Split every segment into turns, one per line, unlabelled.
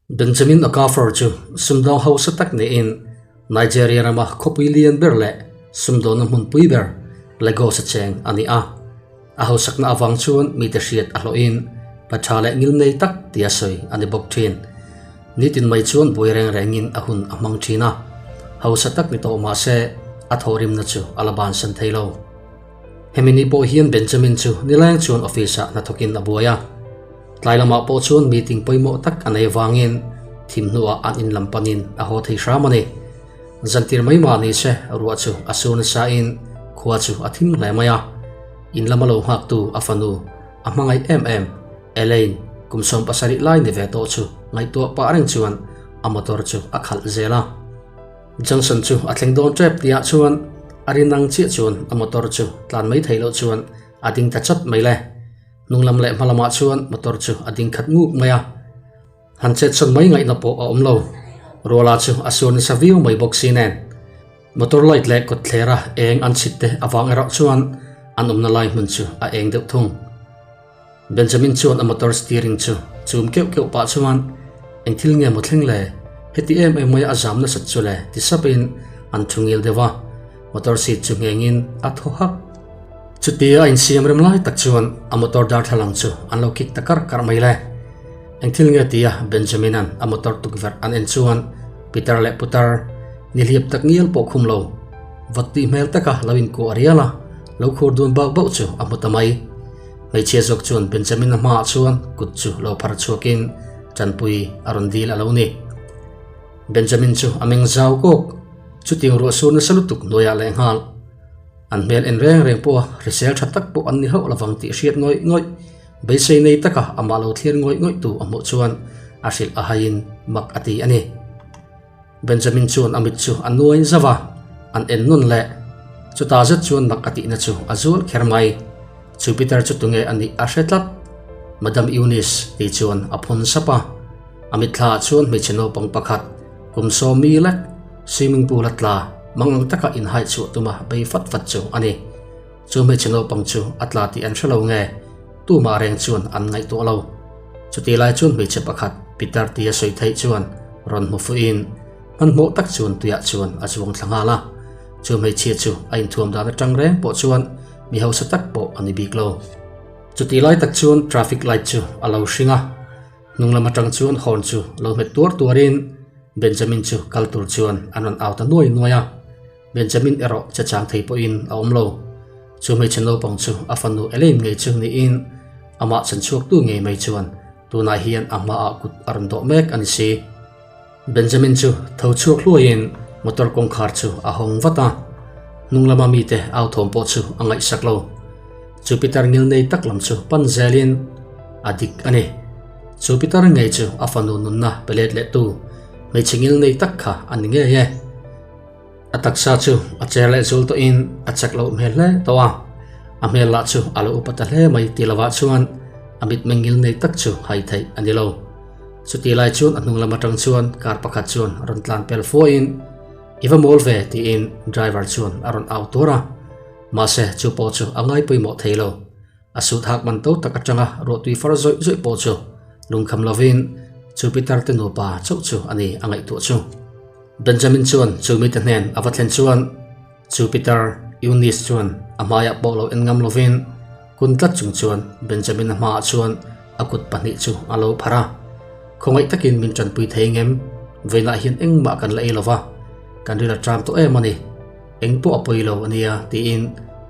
Benjamin Okafor chu sumdawng hausa tak niin Nigeria rama khawpui lian ber leh sumdawnna hmunpui ber Lagos a cheng a ni a. A hausakna avang chuan mite hriat a hlawhin pa tha leh ngilnei tak tia sawi a ni bawk thin. Nitin mai chuan buai reng rengin a hun a hmang thin a, hausa tak ni tawh mah se a thawhrimna chu a la bansan thei lo. Hemi ni pawh hian Benjamin chu nileng chuan office-ah hnathawkin a buai a. Tlai lamah pawh chuan meeting pawimawh tak a nei avangin thim hnuah an in lam panin a haw thei hram a ni. Zantir mai mah ni se ruah chu a sur nasa in khua chu a thim hle mai a. In lama lo nghaktu a fanu a hmangaih em em Elaine kum 70 lai ni ve tawh chu ngaihtuah pah reng chuan a motor chu a khalh zel a. Junction chu a thleng dawn tep tihah chuan a rin ang chiah chuan a motor chu tlan mai theih loh chuan a ding ta chat mai le. Hnung lam leh hma lamah chuan motor chu a ding khat nguk mai a, han chet sawn mai ngaihna pawh a awm lo. Ruala chu a sur nasa viau mai bawk si nen. Motor light leh kawtthlera eng an chhit te avang erawh chuan an awmna lai hmun chu a eng deuh thung. Benjamin chuan a motor steering chu chum keuh keuh pah chuan eng thil nge maw thleng le, heti em em maia a zam nasat chu le ti sapin an thu ngil deuh a. Motor seat chu nghengin a thaw hak. Chutia a insiam rem lai tak chuan a motor darthlalang chu an lo kik ta karh karh mai le. Eng thil nge tia Benjamin-a'n a motor tukverh an en chuan Peter leh Putar ni hliap tak ngial pawh khum lo. Vawt tih hmel taka lo inkuah rial a, lo khur dun bauh bauh chu a hmu ta mai. Hmeichhia zawk chuan Benjamin-a hmaah chuan kut chu lo phar chhuakin tanpui a rawn dil a lo ni. Benjamin chu a meng zau kawk. Chutiang ruah sur nasa lutuk hnuaiah leh nghal. An hmel en reng reng pawha hrisel tha tak pawh an ni hauh lovang tih hriat ngawih ngawih, beisei nei taka amah lo thlir ngawih ngawih tu a hmuh chuan a hrilh a haiin mak a ti a ni. Benjamin chuan a mit chu a nuai zauh a, an en nawn leh. Chutah zet chuan mak a tihna chu a zual kher mai. Chu Peter chu tunge a nih a hre tlat. Madam Eunice tih chuan a phun sap a. A mitthla ah chuan hmeichhe naupang pakhat kum sawmi lek swimming pool a tla mang ang taka inhai chhuah tuma bei fat fat chu a ni. Chu hmeichhe naupang chu a tla tih an hre lo nge tumah reng chuan an ngaihtuah lo. Chutih lai chuan hmeichhe pakhat Peter tia sawi theih chuan rawn hmu fuhin hmanhmawh tak chuan tuiah chuan a zuang thla nghal a. Chu hmeichhia chu a inthuam dan atang reng pawh chuan mi hausa tak pawh a ni bik lo. Chutih lai tak chuan traffic light chu a lo hring a. Hnung lam atang chuan horn chu lo hmet tuar tuarin Benjamin chu kal tur chuan an rawn au ta nuai nuai a. Benjamin erawh che chang thei pawhin a awm lo. Chu hmeichhe naupang chu a fanu Elaine ngei chu niin amah chhanchhuaktu ngei mai chuan tunah hian a hmaah kut a rawn dawh mek a ni si. Benjamin chu tho chhuak hluaiin motor kawngkhar chu a hawng vat a, hnung lama mite au thawm pawh chu a ngaihsak lo. Chu pitar ngilnei tak lam chu pan zelin a dik a ni. Chu pitar ngei chu a fanu nunna pe let leh tu hmeichhe ngilnei tak kha a ni ngei e. A taksa chu a cher leh zul tawhin a chak loh hmel hle tawh a, a hmel lah chu a lo upa ta hle mai ti lovah chuan a mitmeng ngilnei tak chu hai theih a ni lo. Chuti lai chuan a hnung lam atang chuan car pakhat chuan rawn tlan pel fuahin, I va mawl ve tiin driver chuan a rawn au tuar a. Mahse chu pawh chu a ngai pawimawh thei lo. A suit hak man to tak atanga ruahtui far zawih zawih pawh chu lungkham lovin chu pitar te nupa chauh chu a ni a ngaihtuah chu. Benjamin chuan chu mite hnen a va thlen chuan chu pitar Eunice chuan a hmaiah pawh lo en ngam lovin kun tlat chung chuan Benjamin-a hmaah chuan a kut pahnih chu a lo pharh a. Khawngaih takin min tanpui thei ngem? Vawiinah hian engmah kan la ei lova, kan ril a tram tawh em a ni. Eng pawh a pawi lo a nia tiin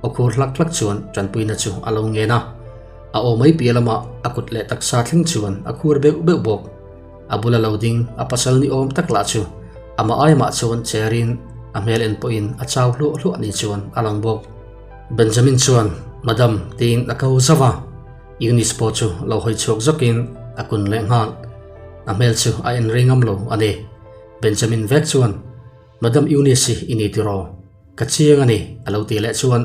aw khur hlak hlak chuan tanpuina chu a lo ngen a. A aw mai piah lamah a kut leh taksa thleng chuan a khur beuh beuh bawk. A bula lo ding a pasal ni awm tak lah chu amah aimah chuan cherin a hmel en pawhin a chau hluah hluah ni chuan a lang bawk. Benjamin chuan, Madam tiin a ko zauh a, Eunice pawh chu lo hawi chhuak zawkin a kun leh nghal. A hmel chu a en rei ngam lo a ni. Benjamin vek chuan, Madam Eunice hi i ni tiraw? Ka chiang a ni, a lo ti leh chuan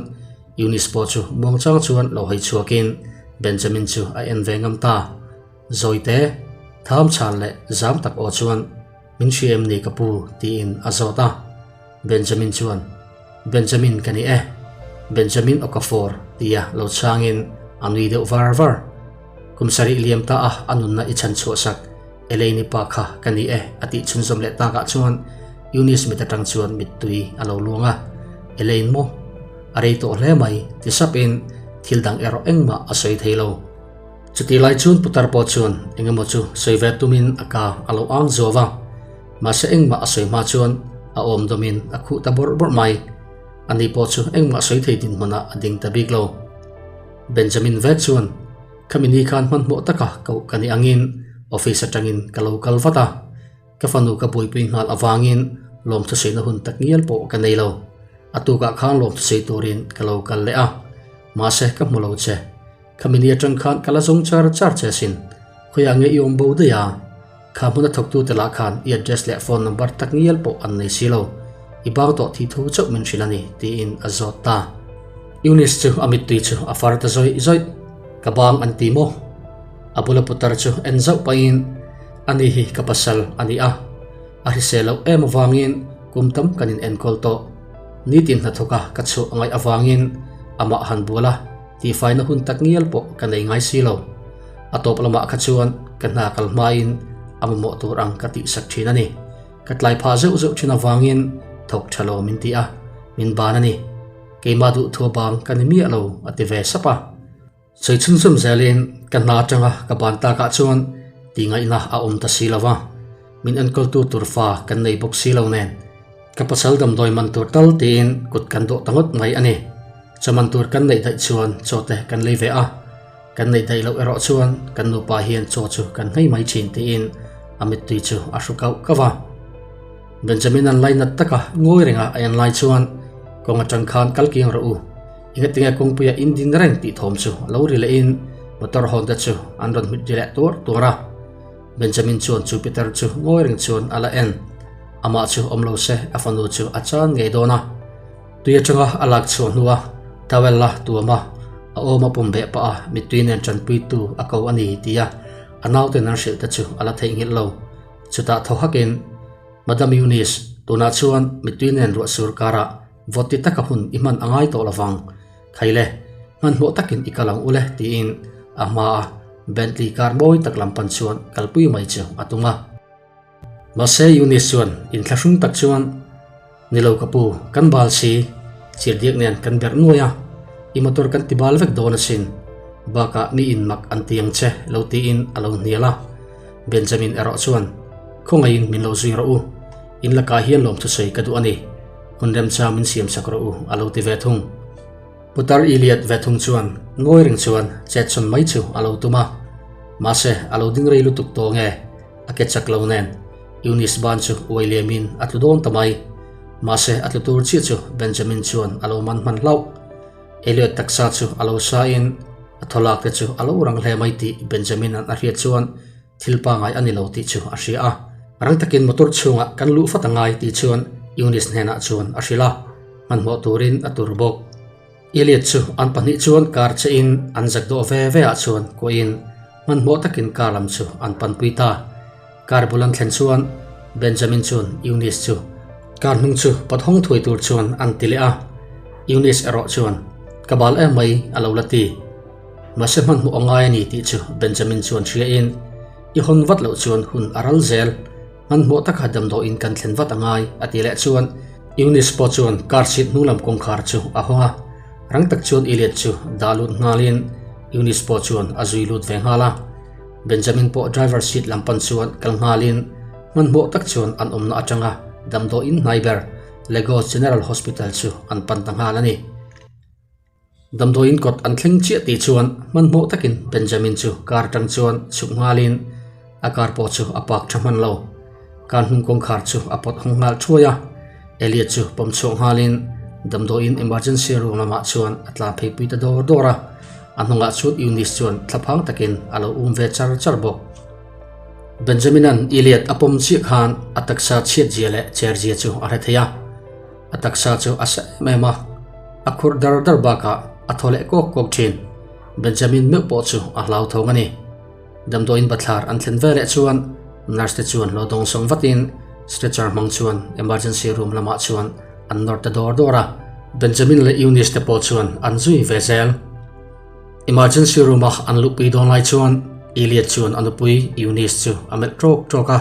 Eunice pawh chu muangchang chuan lo hawi chhuakin Benjamin chu a en ve ngam ta. Zawite, tham chhan leh zam tak aw chuan, Min hria em ni ka pu? tiin a zawt a. Benjamin chuan, Benjamin ka ni e, Benjamin Okafor tia lo chhangin a nui deuh var var. Kum sarih liam ta a a nunna i chhan chhuah sak. Elaine-i pa kha ka ni e a tih chhunzawm leh takah chuan Eunice mit atang chuan mittui a lo luang a, Elaine maw? A rei tawh hle mai ti sapin thil dang erawh engmah a sawi thei lo. Chutih lai chuan putar pawh chuan eng emaw chu sawi ve tumin a ka a lo ang zuau a, mahse engmah a sawi hma chuan a awm dawmin a khuh ta bawrh bawrh mai. Ani pawh chu engmah sawi thei dinhmunah a ding ta bik lo. Benjamin vek chuan Khami ni khan hmanhmawh taka koh ka nih angin office atangin ka lo kal vat a, ka fanu ka buaipui nghal avangin lawmthusaina hun tak ngial pawh ka nei lo. A tukah khan lawmthusai turin ka lo kal leh a, mahse ka hmu lo che. Khami ni atang khan ka la zawng char char che asin, khawiah nge i awm bo daih a? Kha hmuna thawktute lah khan i address leh phone number tak ngial pawh an nei si lo, i bang tawh thih thu chauh min hrilh a ni, tiin a zawt ta. Eunice chu a mittui chu a far ta zawih zawih, Ka bang an ti maw? A bula putar chu en zauh pahin, Ani hi ka pasal a ni a, a hrisel loh em avangin kum tam kan in enkawl tawh. Nitin hnathawka ka chhuah a ngaih avangin amah han bual a, tihfaina hun tak ngial pawh ka nei ngai si lo. A tawp lamah kha chuan ka hna kal hmain a mamawh tur ang ka tihsak thin a ni. Ka tlai phah zeuh zeuh thin avangin thawk tha lo min ti a, min ban a ni. Keimah duhthua bang ka ni miah lo a ti ve sap a. Sawi chhunzawm zelin ka hna atanga ka ban takah chuan tihngaihna a awm ta si lo va, min enkawltu tur fa kan nei bawk si lo nen ka pasal damdawi man tur tal tiin kut kan dawh ta ngawt mai a ni. Chaw man tur kan neih daih chuan chaw te kan lei ve a, kan neih daih loh erawh chuan kan nupa hian chaw chu kan nghei mai thin tiin a mittui chu a hru kauh kauh a. Benjamin an lainat taka ngawi renga a en lai chuan kawng atang khan kal kiang rawh u, engatinge kawngpuia in din reng tih thawm chu lo ri lehin motor hawn te chu an rawn hmit ri leh tuar tuar a. Benjamin chuan chu Peter chu ngawi reng chuan a la en, amah chu awm lo se a fanu chu a chan ngei dawn a. Tui atanga a lak chhuah hnua towel la tuam a, a awm a pawm beh pah a, mittui nen tanpuitu a ko a ni tia a nauten an hrilh te chu a la theihnghilh lo. Chutah thaw hakin, Madam Eunice, tunah chuan mittui nen ruah sur karah vawt ti taka hun i hman a ngai tawh lovang. Khaile, hmanhmawh takin i kal ang ule tiin a hmaa Bentley car mawi tak lam pan chuan kalpui mai chu a tum a. Mahse Eunice chuan inthlahrung tak chuan, Ni lo ka pu, kan bal si, chirdiak nen kan berh nuai a, i motor kan ti bal vek dawn asin, bakah mi in mak an ti ang che lo tiin a lo hnial a. Benjamin erawh chuan, Khawngaihin min lo zui rawh u, in lakah hian lawmthusawi ka duh a ni, hun remchang min siamsak rawh u a lo ti ve thung. Putar Iliad ve thung chuan ngawi reng chuan chetsawn mai chu a lo tum a, mahse a lo ding rei lutuk tawh nge? A ke chak lo nen Eunice ban chu uai liamin a tlu dawn ta mai. Mahse a tlu tur chiah chu Benjamin chuan a lo man hman hlauh. Elliot taksa chu a lo sa in a thaw lak te chu a lo rang hle mai tih Benjamin an a hriat chuan thil pangai a ni lo tih chu a hria a. Rang takin motor chhungah kan luh fat angai tih chuan Eunice hnenah chuan a hrilh a, hmanhmawh turin a tur bawk. Elliot chu an pahnih chuan car che in an zak dawh ve ve ah chuan kuah in hmanhmawh takin car lam chu an panpui ta. Car bul an thlen chuan Benjamin chuan Eunice chu car hnung chu pawt hawng thuai tur chuan an ti leh a, Eunice erawh chuan ka bal em mai a lo la ti. Mahse hmanhmawh a ngai a ni tih chu Benjamin chuan hria in i hawn vat loh chuan hun a ral zel. Hmanhmawh taka damdawiin kan thlen vat a ngai a ti leh chuan Eunice pawh chuan car seat hnung lam kawngkhar chu a hawng a, rang tak chuan Elliot chu dah lut nghalin Eunice pawh chuan a zui lut ve nghal a. Benjamin pawh driver seat lam pan chuan kal nghalin hmanhmawh tak chuan an awmna atanga damdawiin hnai ber Lagos General Hospital chu an pan ta nghal a ni. Damdawiin kawt an thleng chiah tih chuan hmanhmawh takin Benjamin chu car atang chuan chhuk nghalin a car pawh chu a park tha hman lo. Car hnung kawngkhar chu a pawt hawng nghal thuai a, Elliot chu pawm chhuak nghalin damdawiin emergency room lamah chuan a tlan phei pui ta dawr dawr a, a hnungah chuan Eunice chuan thlaphang takin a lo um ve char char bawk. Benjamin-a'n Elliot a pawm chiah khan a taksa chhiat zia leh cher zia chu a hre thei a. A taksa chu a sa em em a, a khurh dar dar bakah a thaw leh kawk kawk thin. Benjamin meuh pawh chu a hlauthawng a ni. Damdawiin bathlar an thlen veleh chuan nurse te chuan lo dawng sawng vatin stretcher hmang chuan emergency room lamah chuan an nawr ta dawr dawr a. Benjamin leh Eunice te pawh chuan an zui ve zel. Emergency room a an luhpui dawn lai chuan. Elliot chuan a nupui Eunice chu a melh ṭawk ṭawk a,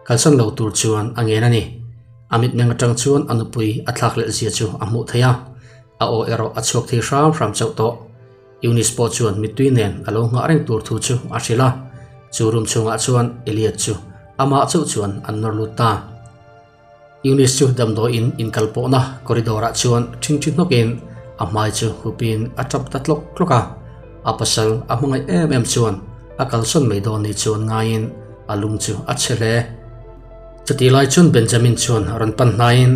kalsan lo tur chuan a ngen a ni. A mitmeng aṭang chuan a nupui a thlakhlelh zia chu a hmuh theih a, a aw erawh a chhuak thei hram hram chauh tawh. Eunice pawh chuan mittui nen a lo nghah reng tur thu chu a hrilh a, chu room chhungah chuan Elliot chu amah chauh chuan an nawr lut ta. Eunice chu damdawiin inkal pawhna corridor ah chuan ṭhingṭhi hnawkin a hmai chu hupin a ṭap ta tlawk tlawk a, a pasal a hmangaih em em chuan a kalsawn mai dawn ni chuan ngaiin a lung chu a chhe hle. Chutih lai chuan Benjamin chuan rawn pan hnaiin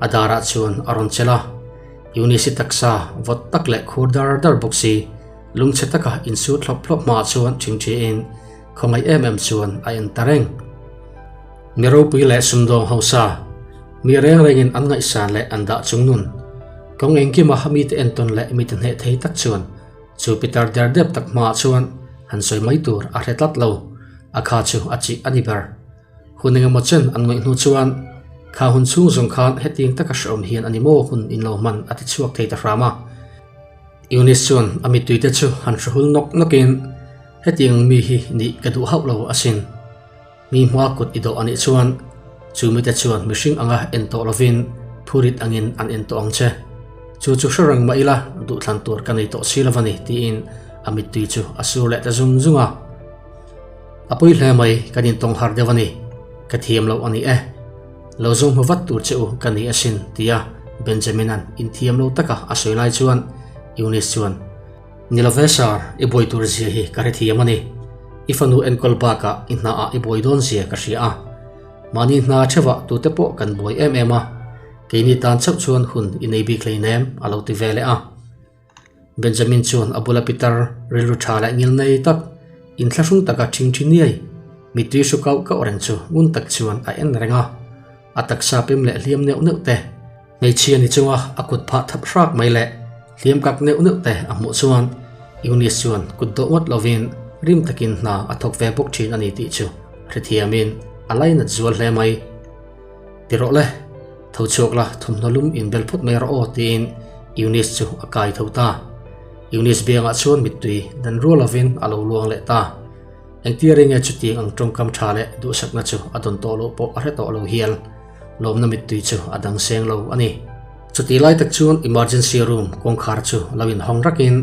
a darah chuan a rawn chelh a, Eunice-i taksa vawt tak leh khur dar dar bawk si lungchhe taka insut hlawp hlawp hmaah chuan ṭhingṭhiin khawngaih em em chuan a en ta reng. Mi ropui leh sumdawng hausa, mi reng rengin an ngaihsan leh an dah chung nun, kawng engkima mite entawn leh mite hneh thei tak chuan chu pitar der dep tak hmaah chuan han sawi mai tur a hre tlat lo, a kha chu a chih a ni ber. Hun engemaw chen an ngaih hnu chuan kha hun chhung zawng khan hetiang taka hrehawm hian a ni maw hun in lo hman a ti chhuak thei ta hram a. Eunice chuan a mittuite chu han hrehul nawk nawkin, Hetiang mi hi nih ka duh hauh lo asin. Mi hma kut i dawh a nih chuan chu mite chuan mihring anga en tawh lovin phurit angin an en tawh ang che. Chu chu hre reng mah ila duhthlan tur ka nei tawh si lo a ni tiin a mittui chu a sur leh ta zung zung a. A pawi hle mai kan intawng har deuh a ni, ka thiam loh a ni e. Lo zawng hmu vat tur che u ka ni asin tia Benjamin-a'n inthiam lo taka a sawi lai chuan Eunice chuan, Ni lo ve sir, i buai tur zia hi ka hrethiam a ni. I fanu enkawl bakah i hnaah i buai dawn zia ka hria a. Mahni hna theuhah tute pawh kan buai em em a, keini tan chauh chuan hun i nei bik hleinem a lo ti ve leh a. Benjamin chuan a bula pitar rilru tha leh ngil nei tak, inthlahrung taka ṭhingṭhi niai, mittui hru kauh kauh reng chu ngun tak chuan a en reng a. A taksa pem leh hliam neuh neuh te, Hmeichhia ni chunga a kut phah thap hrak mai leh hliam kak neuh neuh te a hmuh chuan Eunice chuan kut dawh ngawt lovin rim takin hna a thawk ve bawk thin a ni tih chu hrethiamin a lainat zual hle mai. Ti rawh le, tho chhuak la thawmhnaw lum inbel phawt mai rawh aw tiin Eunice chu a kai tho ta. Eunice biangah chuan mittui dan rual lovin a lo luang leh ta. Engtia ringe chutiang ang tawngkam tha leh duhsakna chu a dawn tawh loh pawh a hre tawh lo hial. Lawmna mittui chu a dang seng lo a ni. Chutih lai tak chuan emergency room kawngkhar chu lo inhawng rakin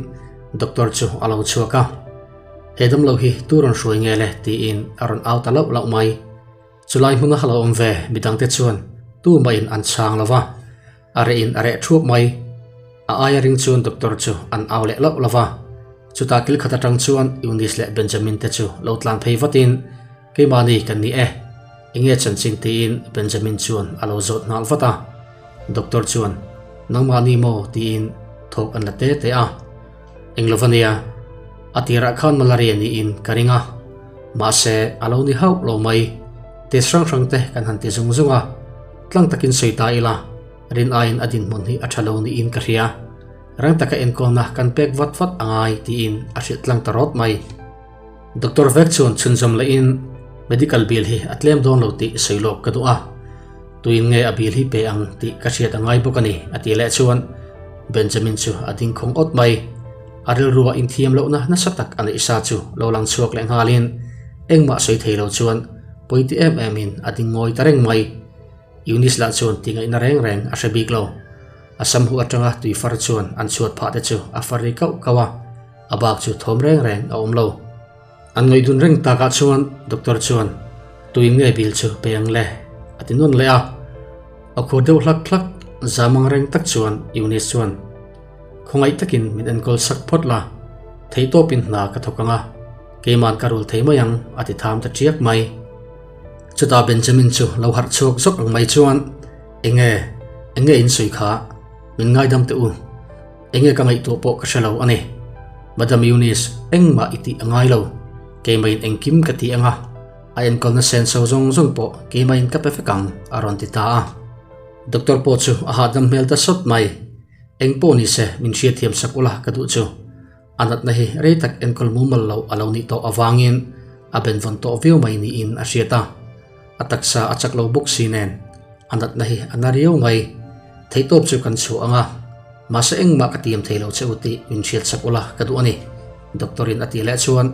doctor chu a lo chhuak a, He damlo hi tu rawn hruai nge le? tiin a rawn au ta lauh lauh mai. Chulai hmuna lo awm ve midangte chuan tumahin an chhang lo va, a rehin a reh thuap mai. A aia ring chuan doctor chu an au leh lauh lauh va. Chutah kil khat atang chuan Eunice leh Benjamin te chu lo tlan phei vatin, Keimahni kan ni e, enge chanchin tiin Benjamin chuan a lo zawt nghal vat a. Doctor chuan, Nangmahni maw? tiin thawk an la te te a. Eng lova nia, a tirah khan malaria niin ka ring a, mahse a lo ni hauh lo mai. Test hrang hrang te kan han ti zung zung a, tlang takin sawi ta ila, rin aiin a dinhmun hi a tha lo niin ka hria. Rang taka enkawlna kan pek vat vat a ngai tiin a hrilh tlang ta rawt mai. Doctor vek chuan chhunzawm lehin medical bill hi a tlem dawn lo tih sawi lawk ka duh a, tuin nge a bill hi pe ang tih ka hriat a ngai bawk a ni a ti leh chuan Benjamin chu a ding khawng awt mai. A rilrua inthiam lohna nasa tak a neih sa chu lo lang chhuak leh nghalin engmah sawi thei lo chuan pawi ti em emin a ding ngawi ta reng mai. Eunice lah chuan ti ngaihna reng reng a hre bik lo. A samhu atanga tui far chuan an chhuat phah te chu a far ri kauh kauh a, a bak chu thawm reng reng a awm lo. An ngaih dun reng takah chuan doctor chuan tuin nge bill chu pe ang le a ti nawn leh a. A khur deuh hlak hlak zam ang reng tak chuan Eunice chuan khawngaih takin min enkawl sak phawt la, theihtawpin hna ka thawk ang a, keiman ka rul thei mai ang a ti tham ta ṭiak mai. Chutah Benjamin chu lo harh chhuak zawk ang mai chuan Enge, enge in sawi kha? Min ngaidam teh u. Enge ka ngaihtuah pawh ka hre lo a ni. Madam Eunice, engmah i tih a ngai lo. Keimahin engkim ka ti anga, a enkawlna senso zawng zawng pawh keimahin ka pe vek ang, a rawn ti ta a. Doctor pawh chu a hahdam hmel ta sawt mai. Eng pawh ni se, min hriatthiam sak ula ka duh chu. A natna hi rei tak enkawl mumal lo a lo nih tawh avangin a benvawn tawh viau mai niin a hriat a. A taksa a chak lo bawk si nen a natna hi a na riau mai. Theihtawp chu kan chhuah ang a, mahse engmah ka tiam thei lo che u tih min hriat sak ula ka duh a ni, Doctor in a tih leh chuan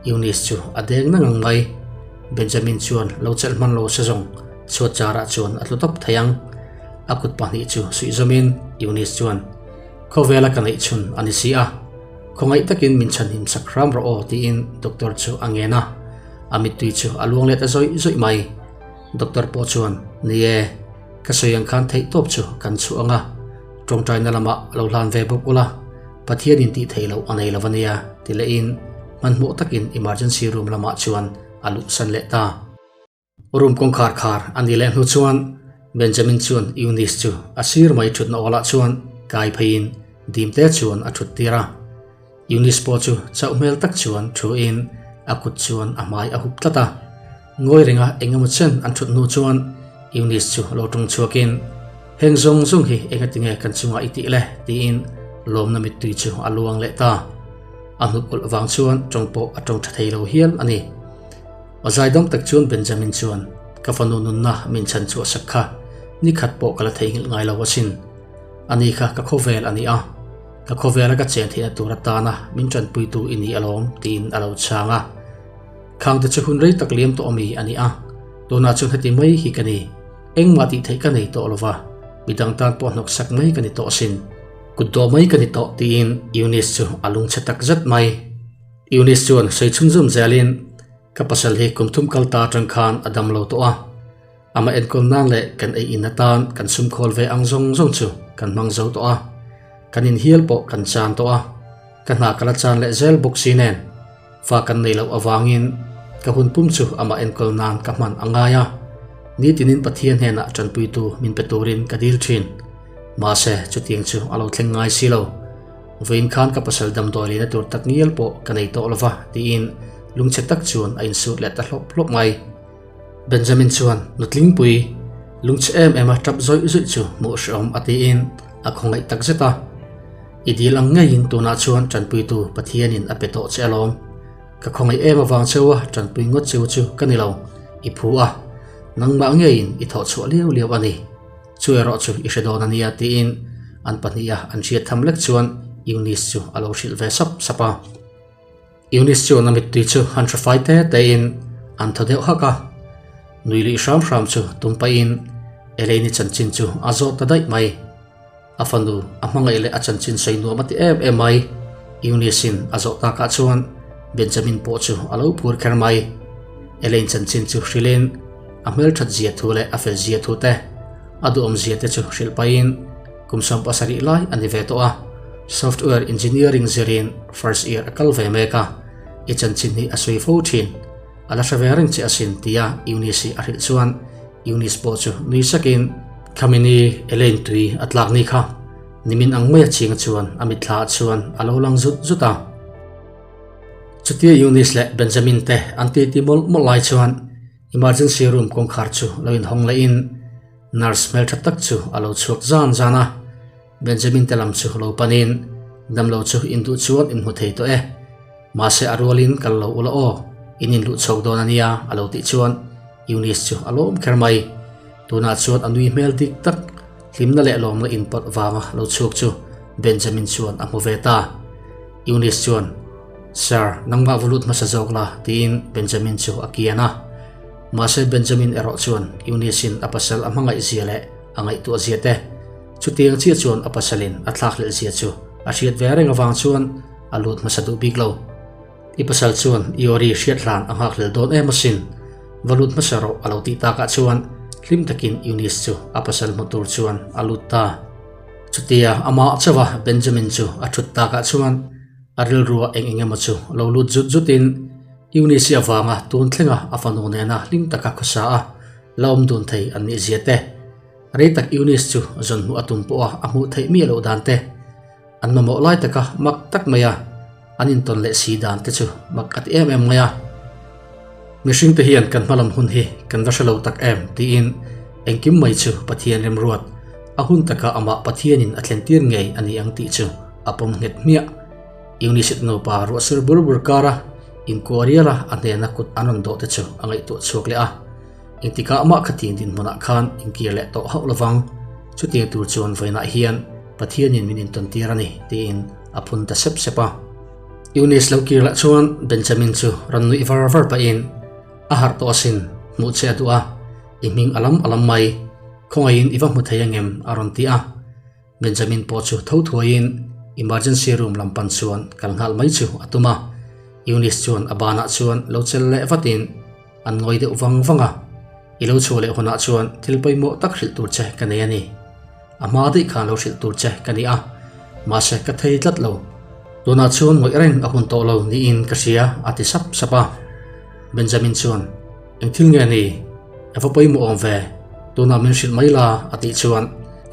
Eunice chu a deng na ngang mai. Benjamin chuan lo chelh hman lo se zawng chhuat charah chuan a tlu tawp thei ang. A kut pahnih chu suih zawmin Eunice chuan, Khawvela ka neih chhun a ni si a, khawngaih takin min chhanhim sak hram rawh aw tiin doctor chu a ngen a, a mittui chu a luang let a zawih zawih mai. Doctor pawh chuan, Ni e, ka sawi ang khan theih tawp chu kan chhuah ang a, tawngtaina lamah lo hlan ve bawk ula, Pathianin tih theih loh a nei lo a nia ti lehin hmanhmawh takin emergency room lamah chuan a luhsan leh ta. Room kawngkhar khar a nih leh hnu chuan Benjamin chuan Eunice chu a sir mai thutna awlah chuan kai pheiin dimte chuan a thut tir a. Eunice pawh chu chauh hmel tak chuan thuin a kut chuan a hmai a hup tlat a. Ngawi renga eng emaw chen an thut hnu chuan Eunice chu lo tawng chhuakin, Heng zawng zawng hi engatinge kan chungah i tih le? tiin lawmna mittui chu a luang leh ta. A hnuk ulh vang chuan tawng pawh a tawng tha thei lo hial a ni. A zaidam tak chuan Benjamin chuan, Ka fanu nunna min chhan chhuah sak kha nikhat pawh ka la theihnghilh ngai lo asin. Ani kha ka khawvel a ni a, ka khawvela ka chen theihna tur atana min tanpuitu i ni alawm, tiin a lo chhang a. Khangte chu hun rei tak liam tawh ami a ni a, tunah chuan heti mai hi ka ni. Engmah tih theih ka nei tawh lova, midang tan pawh hnawk sak mai ka ni tawh asin. Kut dawh mai ka ni tawh, tiin Eunice chu a lungchhe tak zet mai. Eunice chuan sawi chhunzawm zelin, Ka pasal hi kum thum kal ta atang khan a dam lo tawh a, amah enkawl nan leh kan ei in atan kan sumkhawl ve ang zawng zawng chu kan hmang zo tawh a, kan inhial pawh kan chan tawh a, ka hna ka la chan leh zel bawk si nen. Fa kan nei loh avangin ka hun pum chu amah enkawl nan ka hman a ngai a, nitinin Pathian hnenah tanpuitu min pe turin ka dil thin. Mahse, chutiang chu a lo thleng ngai si lo. Vawiin khan ka pasal damdawi leina tur tak ngial pawh ka nei tawh lova tiin lungchhe tak chuan a insut leh ta hlawp hlawp mai. Benjamin chuan nutlingpui lungchhe em em a tap zawih zawih chu hmuh hrehawm a tiin a khawngaih tak zet a. I dil ang ngeiin tunah chuan tanpuitu Pathianin a pe tawh che alawm. Ka khawngaih em avang cheu a tanpui ngawt cheu chu ka ni lo, i phu a, nangmah ngeiin i thawh chhuah liau liau a ni. Chu erawh chu i hre dawn a nia tiin an pahniha an hriat tham lek chuan Eunice chu a lo hrilh ve sap sap a. Eunice chuan a mittui chu han hre fai te tein an thaw deuh hak a, nui luih hram hram chu tum pahin Elaine-i chanchin chu a zawt ta daih mai. A fanu a hmangaih leh a chanchin sawi nuam a ti em em mai. Eunice-in a zawh takah chuan Benjamin pawh chu a lo phur kher mai. Elaine chanchin chu hrilhin a hmelthat zia thu leh a fel zia thu te, a duhawm zia te chu hrilh pahin kum 70 lai a ni ve tawh a, software engineering zirin first year a kal ve mek a, i chanchin hi a sawi fo thin, a la hre ve reng che asin tia Eunice-i a hrilh chuan Eunice pawh chu nui sakin, Khamini Elaine tui a tlak ni kha, nimin ang maia chhinga chuan a mitthla ah chuan a lo lang zut zut a. Chutia Eunice leh Benjamin te an titi mawlh mawlh lai chuan emergency room kawngkhar chu lo inhawng lehin nurse hmeltha tak chu a lo chhuak zan zan a. Benjamin te lam chu lo panin damlo chu induh chuan in hmu thei tawh e. Mahse a rualin kal lo ula aw, in inluh chho dawn a nia a lo tih chuan Eunice chu a lawm kher mai. Tunah chuan a nui hmel dik tak, hlimna leh lawmna inpawlh vanga lo chhuak chu Benjamin chuan a hmu ve ta. Eunice chuan, Sir, nangmah va lut hmasa zawk la tiin Benjamin chu a kian a. Mahse Benjamin erawh chuan Eunice-in a pasal a hmangaih zia leh a ngaihtuah zia te, chutiang chiah chuan a pasalin a thlakhlelh zia chu a hriat ve reng avang chuan a lut hmasa duh bik lo. I pasal chuan i awri hriat hlan a nghakhlel dawn em asin, va lut hmasa rawh a lo tih takah chuan hlim takin Eunice chu a pasal hmu tur chuan a lut ta. Chutia amah chauha Benjamin chu a thut takah chuan a rilrua eng eng emaw chu lo lut zut zutin Eunice-i avanga tun thlenga a fanu nena hlim taka khawsa a la awm dun thei an nih zia te, rei tak Eunice chu zawn hmuh a tum pawha a hmuh theih miah loh dan te, An mamawh lai taka mak tak mai a, an intawn leh si dan te chu mak a ti em em mai a. Mihring te hian kan hmalam hun hi kan va hre lo tak em tiin engkim mai chu Pathian remruat, a hun taka amah Pathianin a thlentir ngei a ni ang tih chu a pawm nghet hmiah. Eunice nupa ruahsir bur bur kara inkuah riala a hnena kut an rawn dawh te chu a ngaihtuah chhuak leh a. Engtikah mah khatiang dinhmunah khan inkir leh tawh hauh lovang, chutiang tur chuan vawiinah hian Pathianin min intawntir a ni, tiin a phun ta sep sep a. Eunice lo kir lah chuan Benjamin chu rawn nuih var var pahin a harh tawh asin hmuh che a duh a, i hming a lam a lam mai, khawngaihin i va hmu thei angem a rawn ti a. Benjamin pawh chu tho thuaiin emergency room lam pan chuan kal nghal mai chu a tum a, Eunice chuan a banah chuan lo chel leh vatin an ngawi deuh vang vang a, I lo chhuah leh hunah chuan thil pawimawh tak hrilh tur che ka nei a ni. A hma daih khan lo hrilh tur che ka ni a, mahse ka thei tlat lo. Tunah chuan ngawih reng a hun tawh lo niin ka hria a ti sap sap a. Benjamin chuan, Eng thil nge ni? A va pawimawh awm ve, tunah min hrilh mai la a tih chuan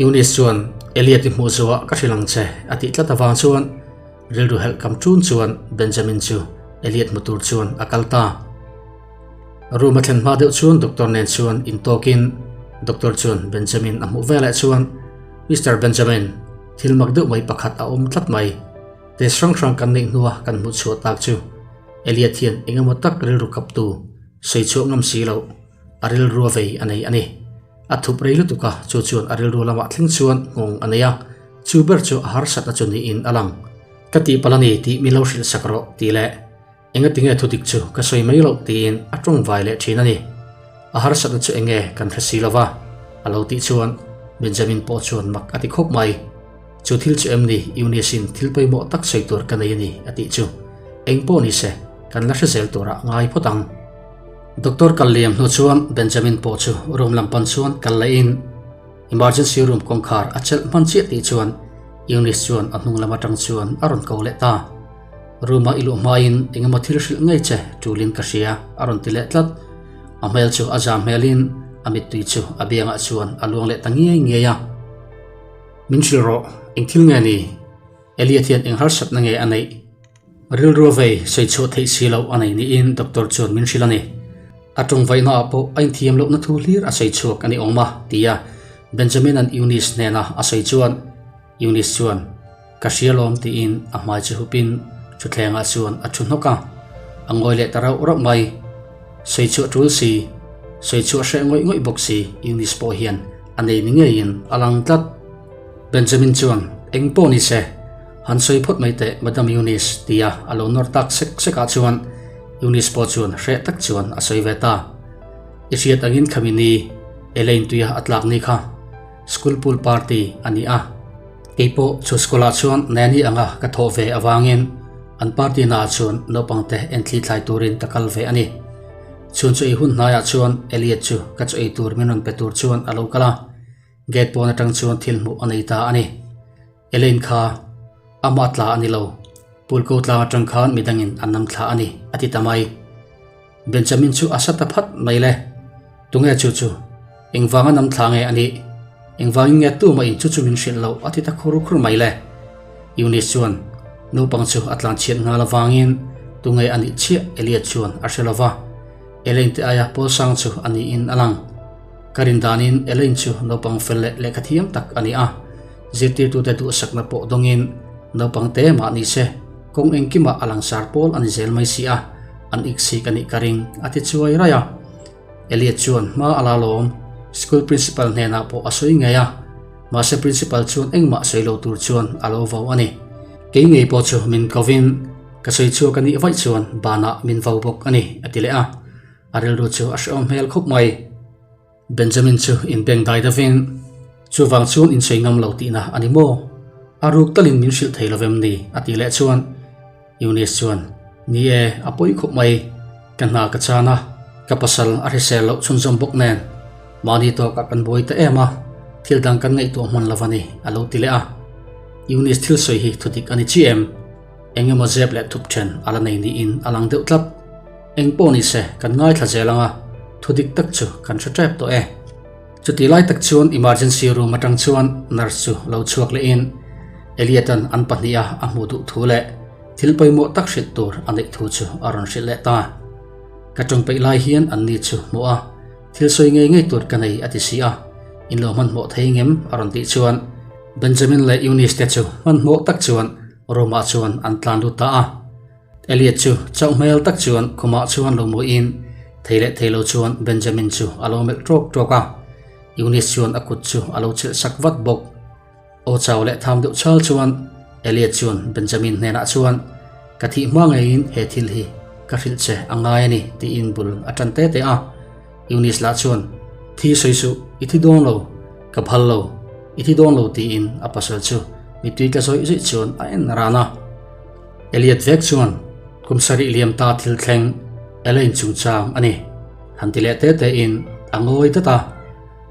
Eunice chuan Elliot i hmuh zuah ka hrilh ang che a tih tlat avang chuan rilru helh kam ṭun chuan Benjamin chu Elliot hmu tur chuan a kal ta. Room a thlen hma deuh chuan doctor nen chuan intawkin doctor chuan Benjamin a hmuh veleh chuan Mister Benjamin, thil mak deuh mai pakhat a awm tlat mai. Test hrang hrang kan neih hnua kan hmuh chhuah tak chu Elliot hian eng emaw tak rilru kaptu sawi chhuah ngam si loh a rilru a vei a nei a ni. A thup rei lutuk a, chu chuan a rilru lamah thleng chuan nghawng a nei a, chu ber chu a harsat a chu niin a lang. Ka tihpalh a ni tih min lo hrilh sak rawh tih leh Engati nge thudik chu ka sawi mai loh tiin a tawng vai leh thin a ni. A harsatna chu enge kan hre si lova a lo tih chuan Benjamin pawh chuan mak a ti khawp mai. Chu thil chu em ni Eunice-in thil pawimawh tak sawi tur ka nei a ni a tih chu eng pawh ni se kan la hre zel turah ngai phawt ang. Doctor kal liam hnu chuan Benjamin pawh chu room lam pan chuan kal lehin emergency room kawngkhar a chelh hman chiah tih chuan Eunice chuan a hnung lam atang chuan a rawn ko leh ta. Room-a i luh hmain eng emaw thil hrilh ngei che tulin ka hria a rawn ti leh tlat. A hmel chu a zam hmelin a mittui chu a biangah chuan a luang leh ta ngiai ngiai a. Min hrilh rawh, eng thil nge ni? Elliot hian eng harsatna nge a neih? Rilru a vei sawi chhuah theih si loh a nei niin doctor chuan min hrilh a ni. A tawng vaihnaah pawh a inthiam lohna thu hlir a sawi chhuak a ni awm a, tia Benjamin-a'n Eunice hnena a sawi chuan Eunice chuan, Ka hria lawm tiin a hmai chu hupin thutthlengah chuan a thu hnawk a, a ngawi leh ta rauh rauh mai. Sawi chhuah tul si, sawi chhuah hreh ngawih ngawih bawk si Eunice pawh hian a nei ni ngeiin a lang tlat. Benjamin chuan, Eng pawh ni se, han sawi phawt mai teh Madam Eunice tia a lo nawr tak sek sekah chuan Eunice pawh chuan hreh tak chuan a sawi ve ta. I hriat angin khami ni Elaine tuia a tlak ni kha. School pool party a ni a, keipawh chu school ah chuan nanny anga ka thawh ve avangin an party naah chuan naupang te enthli thlai turin ka kal ve a ni. Chhun chu ei hun hnaiah chuan Elliot chu ka chaw ei tur min rawn pe tur chuan a lo kal a, gate pawn atang chuan thil hmuh a nei ta a ni. Elaine kha amah tla a ni lo, pool ko tlang atang khan midangin an nam thla a ni a ti ta mai. Benjamin chu a sa ta phat mai le. Tunge chu chu? Engvanga nam thla nge a nih? Engvangin nge tumah in chu chu min hrilh loh a ti ta khur khur mai le. Eunice chuan naupang chu a tlan chhiat nghal avangin tunge a nih chiah Elliot chuan a hre lova. Elaine te aia pawl sang chu a niin a lang. Ka rin danin Elaine chu naupang fel leh lehkha thiam tak a ni a. Zirtirtute duhsakna pawh dawngin naupang te mah ni se kawng engkimah a langsar pawl a ni zel mai si a. An iksik a nih ka ring, a ti chuai raih a. Elliot chuan hma a la lawm, school principal hnenah pawh a sawi ngei a, mahse principal chuan engmah sawi lo tur chuan a lo vo a ni. Kei ngei pawh chu min kovin ka sawi chhuak a nih vaih chuan banah min vo bawk a ni, a ti leh a. A rilru chu a hrehawm hmel khawp mai. Benjamin chu inbeng dai deuhin, Chuvang chuan insawi ngam lo tihna a ni maw? A ruk talin min hrilh thei lovem ni? a tih leh chuan Eunice chuan, Ni e, a pawi khawp mai. Ka hna ka chan a, ka pasal a hrisel loh chhunzawm bawk nen mahni tawkah kan buai ta em a, thil dang kan ngaihtuah hman lo a ni, a lo ti leh a. Eunice thil sawi hi thudik a ni chiah em? Eng emaw zep leh thup then a la nei niin a lang deuh tlat. Eng pawh ni se, kan ngaithla zel ang a, thu dik tak chu kan hre tep tawh e. Chutih lai tak chuan emergency room atang chuan nurse chu lo chhuak lehin Elliot-a'n an pahniha a hmuh duh thu leh thil pawimawh tak hrilh tur a neih thu chu a rawn hrilh leh ta. Ka tawng peih lai hian an ni chu hmuh a, thil sawi ngei ngei tur ka nei a ti si a, in lo hmanhmawh thei ngem a rawn tih chuan Benjamin leh Eunice te chu hmanhmawh tak chuan room-ah chuan an tlan lut ta a. Elliot chu chauh hmel tak chuan khumah chuan lo muiin thei leh thei lo chuan Benjamin chu a lo melh tawk tawk a. Eunice chuan a kut chu a lo chilh sak vat bawk. Aw chau leh tham deuh chal chuan Elliot chuan Benjamin hnenah chuan, Ka thih hma ngeiin he thil hi ka hrilh che a ngai a ni tiin bul a tan te te a. Eunice lah chuan, Thi sawi suh, i thi dawn lo, ka phal lo, i thi dawn lo tiin a pasal chu mittui tla zawih zawih chuan a en ran a. Elliot vek chuan, Kum sarih liam ta thil thleng Elaine chungchang a ni, han ti leh te tein a ngawi dat a.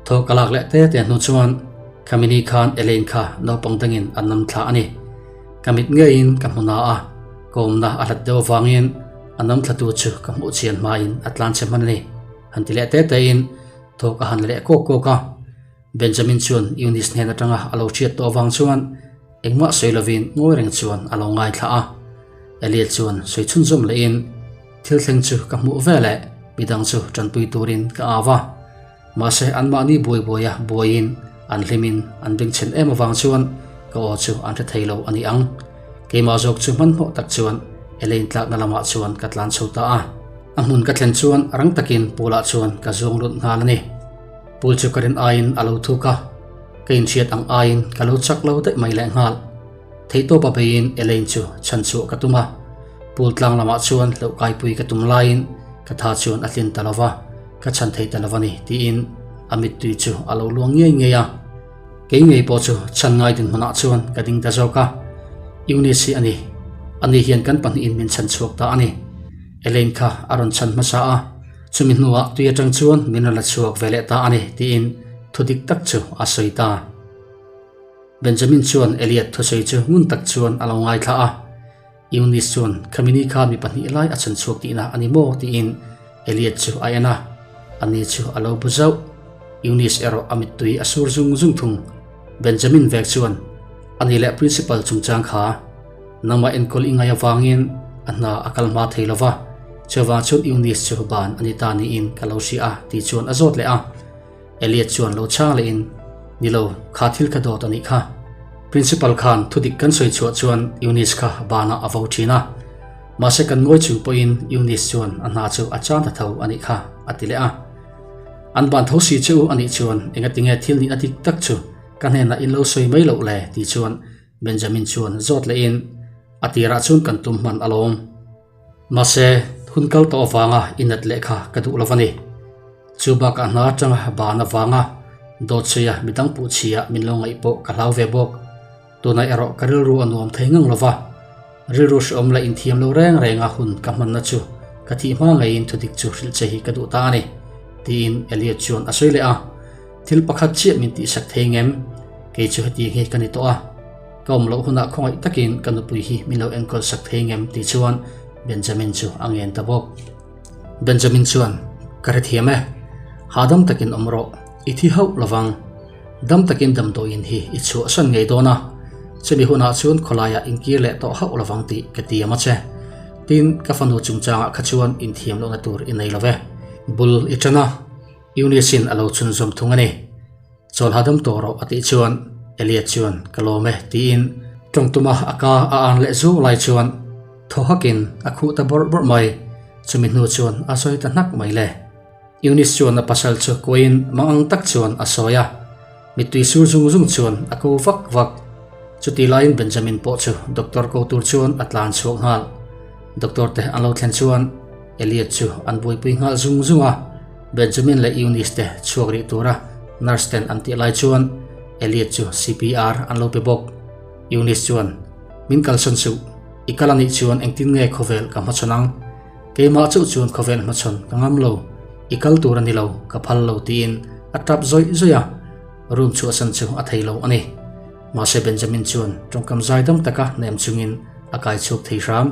Thaw ka lak leh te te hnu chuan Khamini khan Elaine kha naupang dangin an nam thla a ni. Ka mit ngeiin ka hmu na a, ka awmna a hlat deuh avangin a nam thlatu chu ka hmuh chian hmain a tlan chhe hman a ni, han ti leh te tein thaw ka han leh kawk kawk a. Benjamin chuan Eunice hnen atanga a lo hriat tawh avang chuan engmah sawi lovin ngawi reng chuan a lo ngaithla a. Elliot chuan sawi chhunzawm lehin, Thil thleng chu ka hmuh veleh midang chu tanpui turin ka au a. Mahse anmahni buai buaia buaiin an hlimin an bengchhen em avang chuan ka aw chu an hre thei lo a ni ang. Keimah zawk chu hmanhmawh tak chuan Elaine tlakna lamah chuan ka tlan chho ta a. A hmun ka thlen chuan rang takin pool ah chuan ka zuang lut nghal a ni. Pool chu ka rin aiin a lo thuk a, ka inhriat ang aiin ka lo chak lo daih mai lehnghal. Theihtawp a beiin Elaine chu chhan chhuah ka tum a, pool tlang lamah chuan hlauh kaipui ka tum laiin ka tha chuan a tlin ta lo va, ka chhan thei ta lo a ni tiin a mittui chu a lo luang ngei ngei a. Kei ngei pawh chu chhan ngai dinhmunah chuan ka ding ta zawk a, Eunice hi a ni, ani hian kan pahnihin min chhan chhuak ta a ni. Elaine kha a rawn chhan hmasa a, chumi hnuah tui atang chuan min rawn la chhuak ve leh ta a ni tiin thu dik tak chu a sawi ta. Benjamin chuan Elliot thusawi chu ngun tak chuan a lo ngaithla a. Eunice chuan Khamini kha mi pahnih lai a chhan chhuak tihna a ni maw tiin Elliot chu a en a, ani chu a lo bu zauh. Eunice erawh a mittui a sur zung zung thung. Benjamin vek chuan, Ani leh Principal chungchang kha nangmah enkawl i ngaih avangin a hna a kal hma thei lo va, chuvang chuan Eunice chu ban a ni ta niin ka lo hria a tih chuan a zawt leh a. Elliot chuan lo chhang lehin, Ni lo, kha thil kha dawt a nih kha. Principal khan thudik kan sawi chhuah chuan Eunice kha banah a vo thin a. Mahse kan ngawi chung pawhin Eunice chuan a hna chu a chan ta tho a nih kha, a ti leh a. An ban tho si che u a nih chuan engatinge thil nihna dik tak chu ka hnenah in lo sawi mai loh le tih chuan Benjamin chuan zawt lehin, A tirah chuan kan tum hman alawm. Mahse, hun kal tawh avanga i nat leh kha ka duh lo a ni. Chu bakah hna atanga ban avanga dawt sawi a midang puh chhia min lo ngaih pawh ka hlau ve bawk. Tunah erawh ka rilru a nuam thei ngang lo va, rilru hrehawm leh inthiam lo reng renga hun ka hmanna chu ka thih hma ngeiin thudik chu hrilh che hi ka duh ta a ni, tiin Elliot chuan a sawi leh a. Thil pakhat chiah min tihsak thei ngem? Kei chu hetiang hi ka ni tawh a. Ka awm loh hunah khawngaih takin ka nupui hi min lo enkawl sak thei ngem tih chuan Benjamin chu a ngen ta bawk. Benjamin chuan, Ka hrethiam e. Hahdam takin awm rawh, i thi hauh lovang. Dam takin damdawiin hi i chhuahsan ngei dawn a, chumi hunah chuan khawlaiah inkir leh tawh hauh lovang tih ka tiam a che. Tin, ka fanu chungchangah kha chuan inthiam lohna tur i nei lo ve. Bul i tan a, Eunice-in a lo chhunzawm thung a ni. Chawl hahdam tawh rawh a tih chuan Elliot chuan ka lawm e tiin tawng tuma a ka a an leh zuau lai chuan thaw hakin a khuh ta bawrh bawrh mai. Chumi hnu chuan a sawi ta hnak mai le. Eunice chuan a pasal chu kuain mang ang tak chuan a sawi a, mittui sur zung zung chuan a ko vak vak. Chuti laiin Benjamin pawh chu doctor ko tur chuan a tlan chhuak nghal. Doctor te an lo thlen chuan Elliot chu an buaipui nghal zung zung a, Benjamin leh Eunice te chhuak rih tura nurse ten an tih lai chuan Elliot chu CPR an lo pe bawk. Eunice chuan, Min kalsawn suh, i kal anih chuan engtin nge khawvel ka hmachhawn ang? Keimah chauh chuan khawvel hmachhawn ka ngam lo, i kal tur a ni lo, ka phal lo tiin a tap zawih zawih a, room chhuahsan chu a thei lo a ni. Mahse Benjamin chuan tawngkam zaidam taka hnem chungin a kai chhuak thei hram.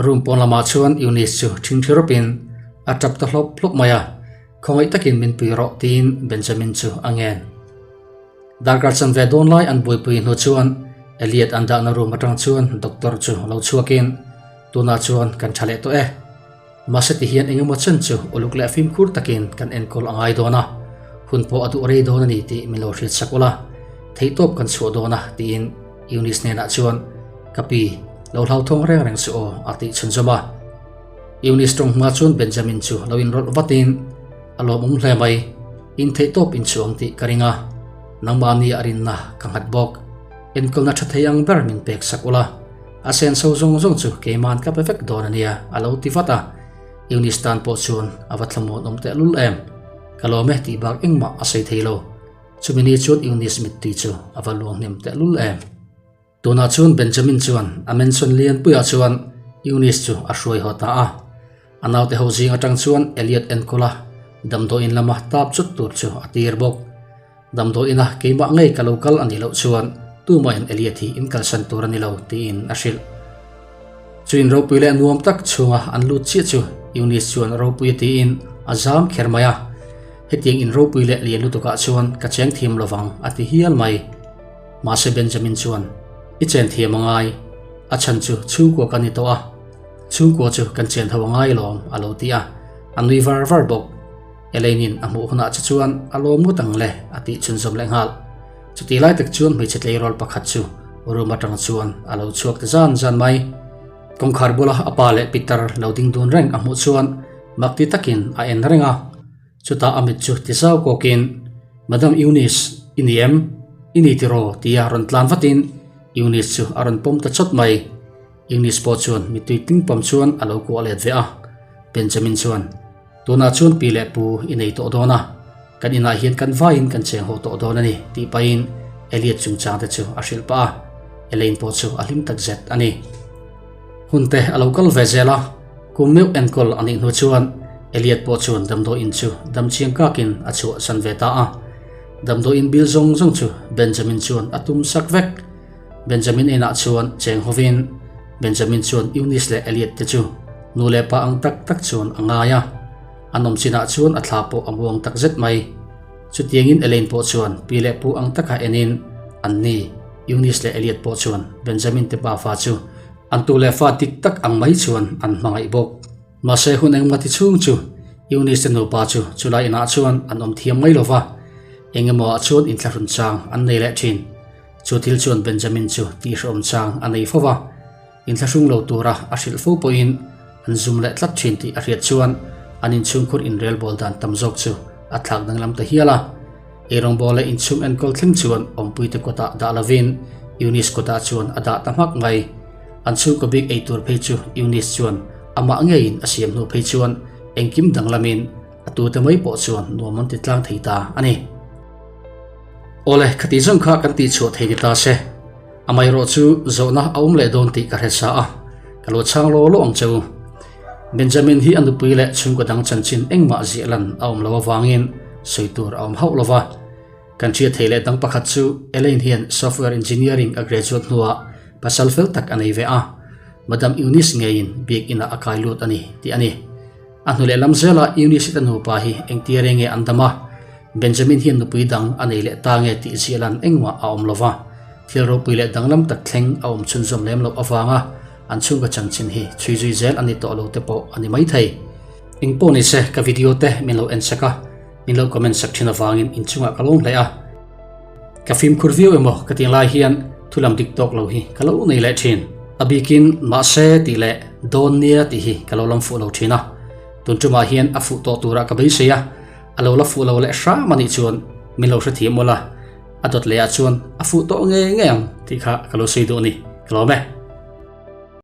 Room pawn lamah chuan Eunice chu ṭhingṭhi rawpin a ṭap ta hlawp hlawp mai a, khawngaih takin min pui rawh tiin Benjamin chu a ngen. Darkar chan ve dawn lai an buaipui hnu chuan Elliot an dahna room aṭang chuan doctor chu lo chhuakin, Tunah chuan kan ṭha leh tawh e. Mahse tihian engemaw chen chu uluk leh fimkhur takin kan enkawl a ngai dawn a, hun pawh a duh rei dawn a ni tih min lo hriat sak ula, theihtawp kan chhuah dawn a tiin Eunice hnenah chuan, Ka pi, lo hlauthawng reng reng suh aw a tih chhunzawm a. Eunice tawng hma chuan Benjamin chu lo inrawlh vatin, A lawmawm hle mai, in theihtawp in chhuang tih ka ring a, nangmahni a rinna ka nghat bawk. Enkawlna tha thei ang ber min pek sak ula. A senso zawng zawng chu keiman ka pe vek dawn a nia, a lo ti vat a. Eunice tan pawh chuan a va thlamuan awm tehlul em. Ka lawm e tih bak engmah a sawi thei lo. Chumi ni chuan Eunice mittui chu a va luang hnem tehlul em. Tunah chuan Benjamin chuan a mansion lianpuiah chuan Eunice chu a hruai haw ta a. A naute ho zing atang chuan Elliot enkawl a, damdawiin lama tap chut tur chu a tir bawk. Damdawiina keimah ngei ka lo kal a nih loh chuan tumahin Elliot hi in kalsan tur a ni lo tiin a hrilh. Chu in ropui leh nuam tak chhunga an lut chiah chu Eunice chuan ropui a tiin a zam kher mai a. Hetiang in ropui leh lian lutukah chuan ka cheng thiam lovang a ti hial mai. Mahse Benjamin chuan, I chen thiam a ngai, a chhan chu chhungkua ka ni tawh a, chhungkua chu kan chen ho a ngai lawm a lo ti a, a nui var var bawk. Elaine-in a hmuh hunah che chuan a lawm ngawt ang le a tih chhunzawm leh nghal. Chutih lai tak chuan hmeichhe tleirawl pakhat chu room atang chuan a lo chhuak ta zan zan mai. Kawngkhar bula a pa leh Peter lo ding dun reng a hmuh chuan makti takin a en reng a. Chutah a mit chu ti zau kawkin, Madam Eunice, i ni em? I ni tiraw? tia rawn tlan vatin Eunice chu a rawn pawm ta chawt mai. Eunice pawh chuan mittui tling pam chuan a lo kuah let ve a. Benjamin chuan, Tunah chuan pi leh pu i nei tawh dawn a, kan inah hian kan vaiin kan cheng haw tawh dawn a ni, tih pahin Elliot chungchang te chu a hrilh pah a. Elaine pawh chu a hlim takzet a ni. Hun te a lo kal ve zel a. Kum meuh enkawl a nih hnu chuan Elliot pawh chuan damdawiin chu dam chiang kakin a chhuahsan ve ta a. Damdawiin bil zawng zawng chu Benjamin chuan a tum sak vek. Benjamin inah chuan cheng hovin Benjamin chuan Eunice leh Elliot te chu nu leh pa ang tak tak chuan a ngai a. An awm chinah chuan a thla pawh a muang tak zet mai. Chutiangin Elaine pawh chuan pi leh pu ang taka enin an ni. Eunice leh Elliot pawh chuan Benjamin te pafa chu An tu leh fa dik tak ang mai chuan an hmangaih bawk. Mahse hun engmah ti chhung chu Eunice te nupa chu chulai inah chuan an awm thiam mai lova, engemaw ah chuan inthlahrun chang an nei leh thin. Chu thil chuan Benjamin chu tihhrehawm chang a nei fo va, inthlahrung lo tura a hrilh fo pawhin an zum leh tlat thin tih a hriat chuan an inchhungkhur inrelbawl dan tam zawk chu a thlak danglam ta hial a. Eirawngbawl leh inchhung enkawl thleng chuan awmpuite kutah dah lovin Eunice kutah chuan a dah ta hmak mai. An chhungkaw bik ei tur phei chu Eunice chuan amah ngeiin a siam hnu phei chuan engkim danglamin a tute mai pawh chuan nuam an ti tlang thei ta a ni. Awle, khati zawng kha kan tihchhuah thei ni ta se. Amaherawh chu zawhna a awm leh dawn tih ka hre sa a, ka lo chhang law law ang che u. Benjamin hi a nupui leh chhungkaw dang chanchin engmah ziah lan a awm lo avangin sawi tur a awm hauh lo va. Kan hriat thei leh dang pakhat chu Elaine hian software engineering a graduate hnuah pasal fel tak a nei ve a, Madam Eunice ngeiin biak inah a kai lut a ni tih a ni. A hnu leh lam zela Eunice te nupa hi engtia reng nge an dam a, Benjamin hian nupui dang a nei leh ta nge tih ziah lan engmah a awm lo va, thil ropui leh danglam tak thleng a awm chhunzawm lem loh avanga an chhungkaw chanchin hi chhui zui zel a ni tawh lo te pawh a ni maithei. Eng pawh ni se ka video te min lo en sak a, min lo comment sak thin avangin inchungah ka lawm hle a. Ka fimkhur viau emaw ka tih lai hian thulam dik tawk lo hi ka lo nei leh thin. A bikin mahse tih leh dawn nia tih hi ka lo lam fuh lo thin a. Tun tumah hian a fuh tawh turah ka beisei a, a lo la fuh lo leh hram a nih chuan min lo hrethiam mawlh a, a dawt lehah chuan a fuh tawh ngei ngei ang tih kha ka lo sawi duh a ni. Ka lawm e.